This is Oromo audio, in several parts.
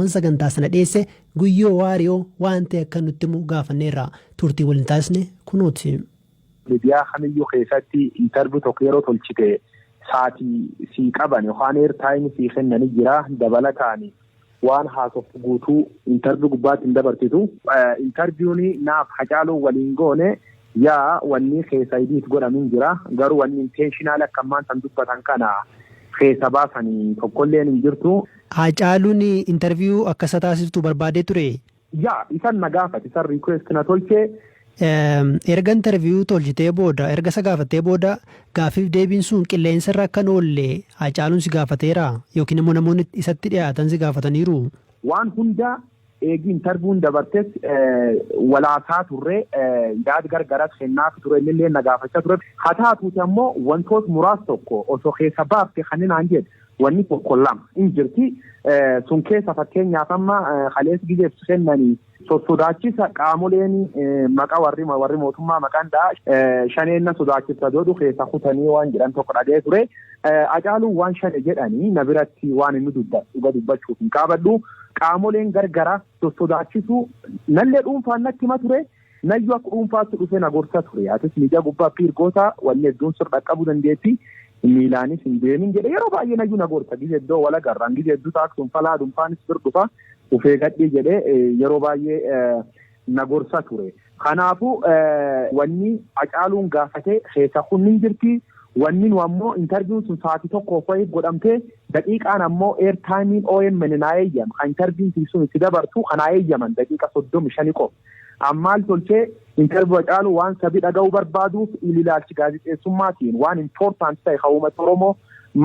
Sagantaa sana dhiyeesse Guyyoo Waariyoo waan ta'e akka nutti himu gaafanneerra. Turtii waliin taasisne kunuuti. Miidiyaa kamiyyuu keessatti interview tokko yeroo tolchite saatii sii qaban yookaan airtime sii kennanii jira. Dabalataan waan haasoftu guutuu interview gubbaatti hin dabarsitu. Interview'n naaf Hacaaluu waliin goone yaa wanni keessa edit godhamin jira, garuu wanni intentional akka ammaan san dubbatan kana keessa baasanii tokkolleen hin jirtu. Hacaaluun interview akka isa taasiftu barbaadee ture. Yaa, isan na gaafate, isan request na tolchee. Erga interview tolchitee booda, erga isa gaafattee booda, gaaffiif deebiin sun qilleensa irra akka oolle Hacaaluun si gaafateera yookiin immoo namoonni isatti dhiyaatan si gaafataniiru? Waan hunda eegi interview'n dabartes walaasaa turre, yaada gargaras kennaaf ture, innillee na gaafachaa ture. Haa taatuuti ammoo wantoota muraasa tokko osoo keessa baafte kan naan jedhe wanni tokko lama hin jirti. Sun keessa fakkeenyaaf amma kaleessa gizeef kennanii sodaachisa qaamoleen maqaa warri mootummaa maqaan dha'a shaneen na sodaachisa jedhu keessa kutanii waan jedhan tokko dhaga'ee ture. Hacaaluun waan shane jedhanii na biratti waan inni dubbatu dhuga dubbachuuf hin qaabadhu. Qaamoleen gargaraa sossodaachisu nallee dhuunfaan natti hima ture. Nayyuu akka dhuunfaatti dhufe na gorsa ture. Atis miidiyaa gubbaa piirgoota wanni hedduun sirra dhaqqabuu dandeetti. Miilaanis hin deemin jedhe, yeroo baay'ee nayyuu na gorsa. Gizee iddoo wal agarraan gizee hedduu taaksuun falaa dhuunfaanis bir dhufa, ufee gadhii jedhee yeroo baay'ee na gorsa ture. Kanaafuu wanni Hacaaluun gaafatee keessa kun hin jirti. Wanni nu ammoo interview'n sun sa'aatii tokkoof wayii godhamtee, daqiiqaan ammoo airtime'iin OMN naa eeyyama. Kan interview'n sun itti dabartu kanaa eeyyaman daqiiqa 35 qofa. Ammaal tolchee interview Hacaaluu waan sabi dhaga'uu barbaaduuf ilaalchi gaazexeessummaatiin waan important ta'e kan uummata Oromoo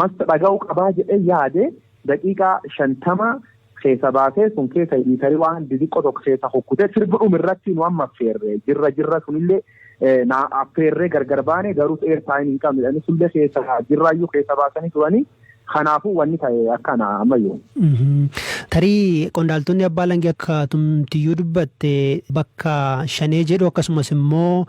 masta dhaga'uu qabaa jedhee yaade daqiiqaa 50 keessa baasee, sun keessa editor waan xixiqqoo tokko keessa kukkutee, sirbi dhuma irratti nu amma affeerre jirra jirra sunillee na affeerree gargar baane, garuu airtime hin qabne jedhanii sullee keessa jirraayyuu keessa baasanii turanii. Kanaafuu wanni ta'e akkana ammayyuu. Tarii qondaaltonni abbaa langee akka tumtiyyuu dubbatte bakka shanee jedhu, akkasumas immoo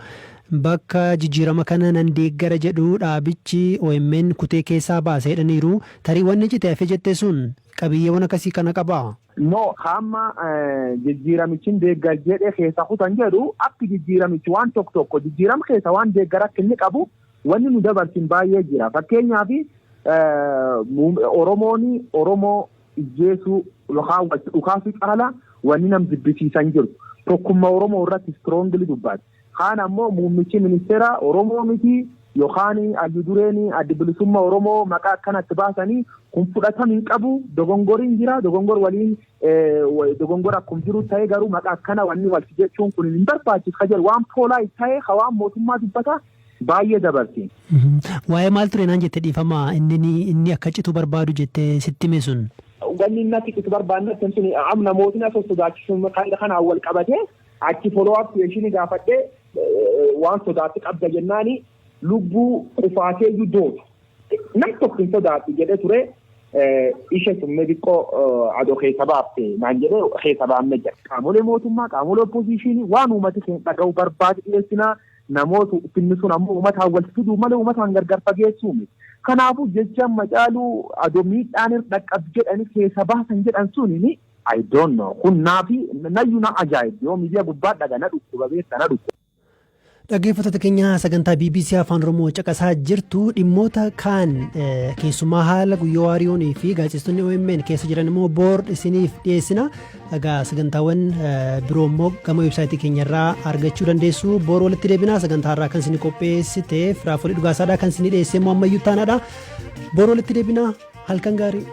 bakka jijjiirama kana nan deeggara jedhu dhaabichi OMN kutee keessaa baasee jedhaniiru. Tarii wanni cite hafe jette sun qabiyyeewwan akkasii kana qabaa? No, hamma jijjiiramichi deeggar jedhee keessa kutan jedhu, akki jijjiiramichi waan tokko tokko jijjiirama keessa waan deeggar akka inni qabu wanni nu dabarsin baay'ee jira. Fakkeenyaaf Oromoon Oromoo ijjeesuu yookaan walitti dhukaasuu caala wanni nam jibbisiisan jiru. Tokkummaa Oromoo irratti strongly dubbate. Kaan ammoo muummichi ministeera Oromoo miti yookaan addi dureen addi bilisummaa Oromoo maqaa akkanatti baasanii kun fudhatama hin qabu, dogongoriin jira, dogongor waliin dogongora akkuma jiru ta'e, garuu maqaa akkana wanni walti jechuun kun hin barbaachisu ka jedhu waan poolaa ta'e waan mootummaa dubbata baay'ee dabarti. Waa'ee maal ture naan jette, dhiifama, inni akka citu barbaadu jettee sitti hime sun? Wanni inni akka citu barbaadne sun amma namootni as sodaachisuun kanaan wal qabatee achi follow up question gaafadhee, waan sodaatti qabda jennaani, lubbuu qufaatee iyyuu dootu. Nam tokko hin sodaatu jedhee ture. Ishe summee xiqqoo adoo keessa baafte naan jedhee keessa baafne jira. Qaamolee mootummaa, qaamolee opposition waan uummati keenya dhaga'uu barbaadu dhiyeessinaa, namoota finni sun ammoo uummataan wal fiduu malee uummataan gargar fageessuu miti. Kanaafuu jecha Hacaaluu adoo miidhaan irra dhaqqabu jedhanii keessa baasan jedhan suni, I don't know, kun naafi nayyuu na ajaa'ib, yoo miidiyaa gubbaa dhaga na dhukkuba beekta, na dhukkuba. Dhaggeeffattoota keenya, sagantaa BBC Afaan Oromoo caqasaa jirtu. Dhimmoota kaan, keessumaa haala Guyyoo Waariyoonii fi gaazexeessitoonni OMN keessa jiran immoo boor isiniif dhiyeessina. Egaa sagantaawwan biroo immoo gama website keenyarraa argachuu dandeessu. Boor walitti deebinaa. Sagantaa irraa kan isin qopheessite Firaafolii Dhugaasaadhaa, kan isin dhiyeesse immoo Ammayyuu Taanaadha. Boor walitti deebinaa, halkan gaarii.